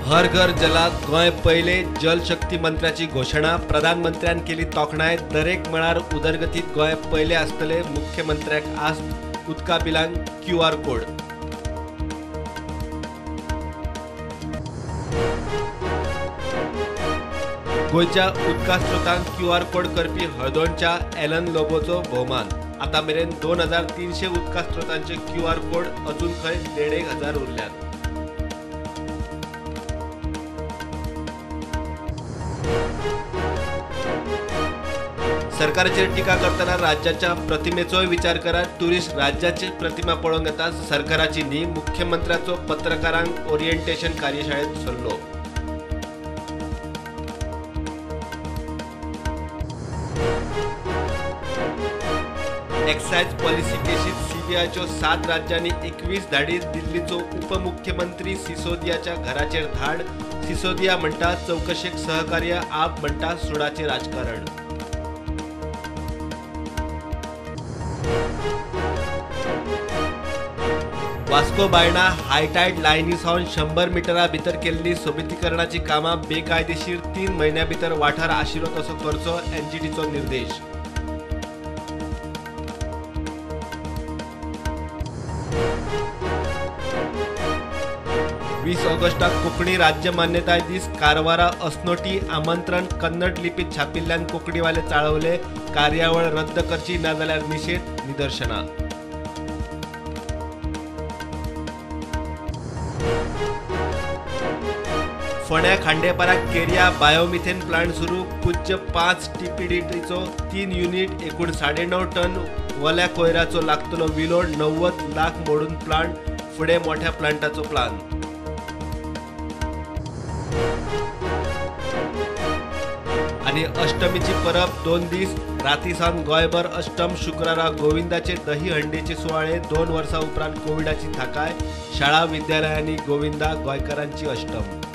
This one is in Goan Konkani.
हर घर जलाक गोंय पयले, जलशक्ती मंत्र्याची घोशणा. प्रधानमंत्र्यान केली तोखणाय. दरेक मळार उदरगतीत गोंय पयले आसतले, मुख्यमंत्र्याक आस्त. उदका बिलांक क्यूआर कोड. गोंयच्या उदका स्रोतांक क्यूआर कोड करपी हळदोणच्या एलन लोबोचो भोवमान. आतां मेरेन 2300 उदका स्रोतांचे क्यूआर कोड, अजून खंय 1500 उरल्यात. सरकाराचेर टिका करतना राज्याच्या प्रतिमेचोय विचार करा. टुरिस्ट राज्याची प्रतिमा पळोवंक येता, सरकाराची न्ही. मुख्यमंत्र्याचो पत्रकारांक ओरिएंटेशन कार्यशाळेत सल्लो. एक्सायज पॉलिसी केशीत सीबीआयच्यो 7 राज्यांनी 21 धाडी. दिल्लीचो उपमुख्यमंत्री सिसोदियाच्या घराचेर धाड. सिसोदिया म्हणटा चवकशेक सहकार्य, आप म्हणटा सुडाचें राजकारण. वास्को बायणा हायटायड लायनी सावन 100 मिटरा भितर केल्ली सोबितीकरणाची कामां बेकायदेशीर. 3 म्हयन्या भितर वाठार आशिल्लो तसो करचो, एनजीटीचो निर्देश. वीस ऑगस्टाक कोंकणी राज्य मान्यताय दीस. कारवारा अस्नोटी आमंत्रण कन्नड लिपीत छापिल्ल्यान कोंकणीवाले चाळवले. कार्यावळ रद्द करची ना जाल्यार निशेध निदर्शनां. फोंड्या खांडेपारा केरिया बायोमिथेन प्लांट सुरू. पूज्य 5 टीपीडीटीचो 3 युनिट एकूण 9.5 टन वल्या कोयराचो लागतलो विलो. 90 लाख मोडून प्लांट, फुडें मोठ्या प्लांटाचो प्लान. आनी अष्टमीची परब 2 दीस. राती सावन गोंयभर अष्टम. शुक्रारा गोविंदाचे दही हंडीचे सुवाळे. 2 वर्सां उपरांत कोविडाची थाकाय. शाळा विद्यालयांनी गोविंदा, गोंयकारांची अष्टम.